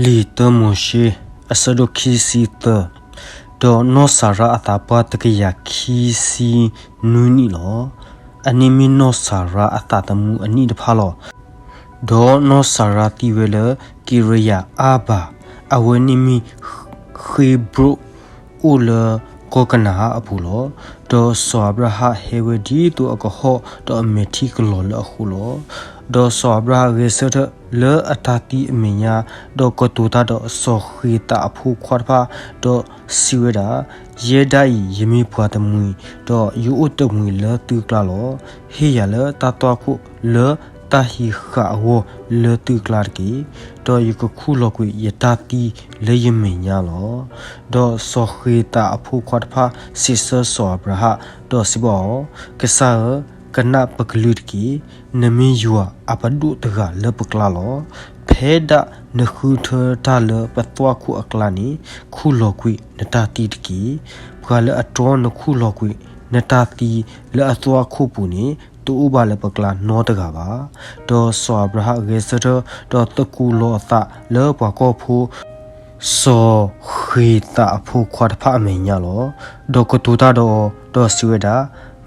လံာ်တၢမိၤၡ့ အဆၢဒိၣ်ခံဆံသၢ, ဒီးနီၢ်စၤရါအသးပှၢ်တကယၤခံဆံနွံနံၣ်လီၤ. အန့ၣ်မ့ၢ်နီၢ်စၤရါအသးသမူအနံၣ်တဖၣ်လီၤ. ဒီးနီၢ်စၤရါသံဝဲလၢကံရယၤအၤဘၤ, အဝဲန့ၣ်မ့ၢ် ဃ့ဘြိၣ်အိၣ်လၢကီၢ်ကနၤဧၣ်အပူၤလီၤ. ဒီးစီၤအၤဘြၤဟၣ်ဟဲဝဲဒ်သိးအကဟီၣ်ဒီးအမဲာ်ထံကလီၤလၢအဃိလီၤ. ဒီးစီၤအၤဘြၤဟၣ်ဂဲၤဆၢထၢၣ်လၢအတၢ်သံအမဲာ်ညါ, ဒီးကတိၤတၢ်ဒီးစီၤဃ့ၤသးအဖိခွါတဖၣ်, ဒီးစံးဝဲဒၣ်, ယဲဒၣ်အံၤယမ့ၢ်ပှၤတမှံၤ, ဒီးယအိၣ်တမှံၤလၢသုကျါလီၤ. ဟ့ၣ်ယၤလၢတၢ်သွၣ်ခိၣ်လၢတၢ်ဟံးဃာ်အဂီၢ်လၢသုကျါတက့ၢ်. ဒီးယကခူၣ်လီၤကွံာ်ယတၢ်သံလၢယမဲာ်ညါလီၤ. ဒီးစီၤဃ့ၤသးအဖိခွါတဖၣ်စံးဆၢစီၤအၤဘြၤဟၣ်, ဒီးစံးဘၣ်အီၤ, ကစၢ်ဧၢ, ကနၣ်ပကလုၢ်တက့ၢ်. နမ့ၢ်ယွၤအပဒိၣ်တဂၤလၢပကျါလီၤ. ဖဲဒၣ်နဃုထၢတၢ်လၢပသွၣ်ခိၣ်အကျါန့ၣ်, ခူၣ်လီၤကွံာ်နတၢ်သံတက့ၢ်. ပှၤလၢအတြီနခူၣ်လီၤကွံာ်နတၢ်သံလၢအသွၣ်ခိၣ်ပူၤန့ၣ်, တအိၣ်ဘၣ်လၢပကျါနီတဂၤဘၣ်. ဒီးစီၤအၤဘြၤဟၣ်ဂဲၤဆၢထၢၣ်, ဒီးသကိးလီၤအသးလၢပှၤကီၢ်ဖိ စီၤဃ့ၤသးအဖိခွါတဖၣ်အမဲာ်ညါလီၤ. ဒီးကတိၤတၢ်ဒီးအီၤ, ဒီးစံးဝဲဒၣ်,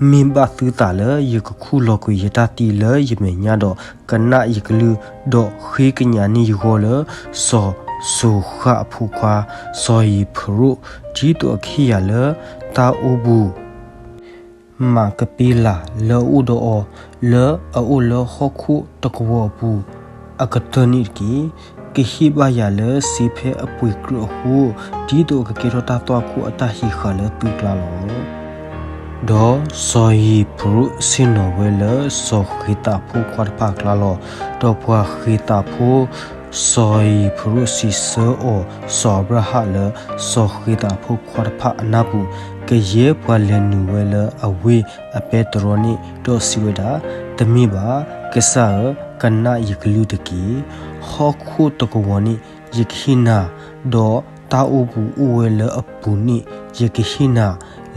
မ့ၢ်ဘၣ်သုသးလၢယကခူၣ်လီၤကွံာ်ယတၢ်သံလၢယမဲာ်ညါဒီးကနၣ်ယကလုၢ်, ဒီးဃ့ကညးန့ၢ်ယဂီၢ်လၢ စီၤစိၤဃၣ်အဖိခွါ စီၤဧ့ၤဖရိၣ်, ဒ်သိးအကဟ့ၣ်ယၤလၢတၢ်အိၣ်ပူၤ မးကပ့လးလၢအအိၣ်ဒီးအီၤ, လၢအအိၣ်လၢဟီၣ်ခိၣ်တကဝီၤအပူၤ အကတၢၢ်န့ၣ်တက့ၢ်. ကဟ့ၣ်ဘၣ်ယၤလၢစ့ဖဲအပှ့ၤကရၢၢ်အဃိ, ဒ်သိးအကကဲထီၣ်တၢ်သွၣ်ခိၣ်အတၢ်ဟံးဃာ်လၢသုကျါလီၤ. ဒီးစီၤဧ့ၤဖရိၣ်ဆ့ၣ်နီၤဝဲလၢစီၤဃ့ၤသးအဖိခွါတဖၣ်အကျါလီၤ. ဒီးပှၤဃ့ၤသးဖိ စီၤဧ့ၤဖရိၣ်စံးဆၢအီၤစီၤအၤဘြၤဟၣ်လၢစီၤဃ့ၤသးအဖိခွါတဖၣ်အနၢ်ပူၤ, ကယဲၢ်ပှၤလဲၤနုာ်ဝဲလၢအဝ့ၢ်အပဲတြီန့ၣ်, ဒီးစံးဝဲဒၣ်, တမ့ၢ်ဘၣ်, ကစၢ်ဧၢ, ကနၣ်ယကလုၢ်တက့ၢ်. ဟီၣ်ခိၣ်တကဝီၤန့ၣ်ယကဟ့ၣ်နၤ, ဒီးတၢ်အိၣ်ပူၤအိၣ်ဝဲလၢအပူၤန့ၣ် ယကဟ့ၣ်နၤ,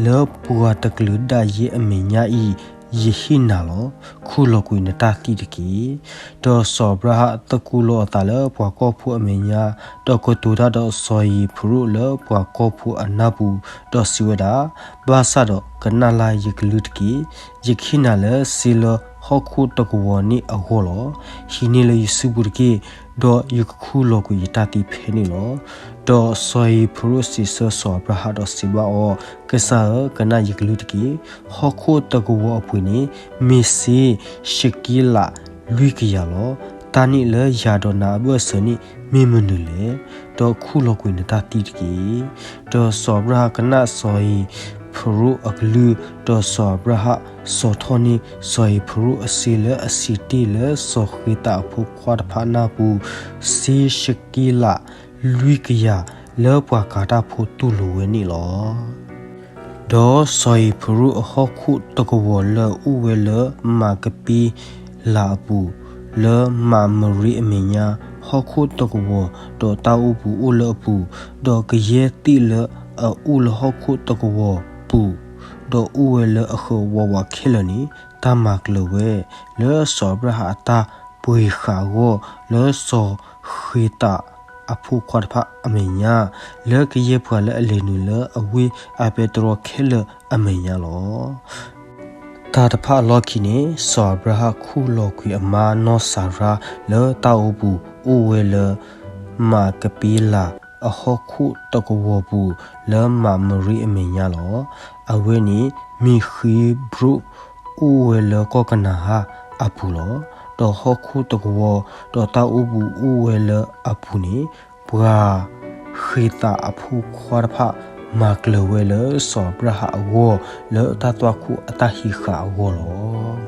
လၢပှၤတကလုာ်ဒၣ်ယဲအမဲာ်ညါအံၤ ယဟ့ၣ်နၤလီၤ. ခူၣ်လီၤကွံာ်နတၢ်သံတက့ၢ်. ဒီးစီၤအၤဘြၤဟၣ်သကိးလီၤအသးလၢပှၤကီၢ်ဖိအမဲာ်ညါ, ဒီးကတိၤတၢ်ဒီးစီၤဧ့ၤဖရိၣ်လၢပှၤကီၢ်ဖိအနၢ်ပူၤ, ဒီးစံးဝဲဒၣ်, ဘၣ်ဆၣ်ဒီးကနၣ်လၢ်ယကလုၢ်တက့ၢ်. ယကဟ့ၣ်နၤလၢစ့လၢဟီၣ်ခိၣ်တကဝီၤန့ၣ်အဂီၢ်လီၤ. ဟံးန့ၢ်လၢယစုပူၤတက့ၢ်, ဒီးယကခူၣ်လီၤကွံာ်ယတၢ်သံဖဲန့ၣ်လီၤ. ဒီးစီၤဧ့ၤဖရိၣ်စံးဆၢစီၤအၤဘြၤဟၣ်ဒီးစံးဘၣ်အီၤ, ကစၢ်ဧၢ, ကနၣ်ယကလုၢ်တက့ၢ်. ဟီၣ်ခိၣ်တကဝီၤအပှ့ၤန့ၣ် မ့ၢ်စ့ရှ့းက့လးလွံၢ်ကယၤလီၤ. တၢ်န့ၣ်လၢယၤဒီးနၤအဘၢၣ်စၢၤန့ၣ် မ့ၢ်မနုၤလဲၣ်. ဒီးခူၣ်လီၤကွံာ်နတၢ်သံတက့ၢ်. ဒီးစီၤအၤဘြၤဟၣ်ကနၣ်စီၤဧ့ၤဖရိၣ်အကလုၢ်, ဒီးစီၤအၤဘြၤဟၣ်ဆီၣ်ထီၣ်န့ၢ်စီၤဧ့ၤဖရိၣ်အစ့လၢအစံးတ့ၢ်လၢစီၤဃ့ၤသးအဖိခွါတဖၣ်အနၢ်ပူၤ, စ့ရှ့းက့လးလွံၢ်ကယၤလၢပှၤကၤတၢ်ဖိတူၢ်လိာ်ဝဲန့ၣ်လီၤ. ဒီးစီၤဧ့ၤဖရိၣ်အဟီၣ်ခိၣ်တကဝီၤလၢအအိၣ်ဝဲလၢမးကပ့လးအပူၤ, လၢမးမရ့အမဲာ်ညါ, ဟီၣ်ခိၣ်တကဝီၤဒီးတၢ်အိၣ်ပူၤအိၣ်လၢအပူၤ, ဒီးကယဲၢ်သ့ၣ်လၢအအိၣ်လၢဟီၣ်ခိၣ်တကဝီၤပူၤ, ဒီးအိၣ်ဝဲလၢအဃၢၤဝးဝးခဲလၢာ်န့ၣ်, တၢ်မၤကျၢၤဝဲ, လၢစီၤအၤဘြၤဟၣ်အတၢ်ပှ့ၤဃာ်အဂီၢ်, လၢစီၤဃ့ၤသးအဖိခွါတဖၣ်အမဲာ်ညါ, လၢကယဲၢ်ပှၤလၢအလဲၤနုာ်လၢအဝ့ၢ်အပဲတြီခဲလၢာ်အမဲာ်ညါလီၤ. တၢ်တဖၣ်အလီၢ်ခံန့ၣ် စီၤအၤဘြၤဟၣ်ခူၣ်လီၤကွံာ်အမါနီၢ်စၤရါလၢတၢ်အိၣ်ပူၤအိၣ်ဝဲလၢ မးကပ့လးအဟီၣ်ခိၣ်တကဝီၤပူၤ လၢမးမရ့အမဲာ်ညါလီၤ. အဝဲန့ၣ်မ့ၢ်ဃ့ဘြိၣ် အိၣ်ဝဲလၢကီၢ်ကနၤဧၣ်အပူၤလီၤ. ဒီးဟီၣ်ခိၣ်တကဝီၤ ဒီးတၢ်အိၣ်ပူၤအိၣ်ဝဲလၢအပူၤန့ၣ် ပှၤဃ့ၤသးအဖိခွါတဖၣ် မၤကျၢၤဝဲလၢစီၤအၤဘြၤဟၣ်အဂီၢ် လၢတၢ်သွၣ်ခိၣ်အတၢ်ဟံးဃာ်အဂီၢ်လီ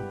ၤ.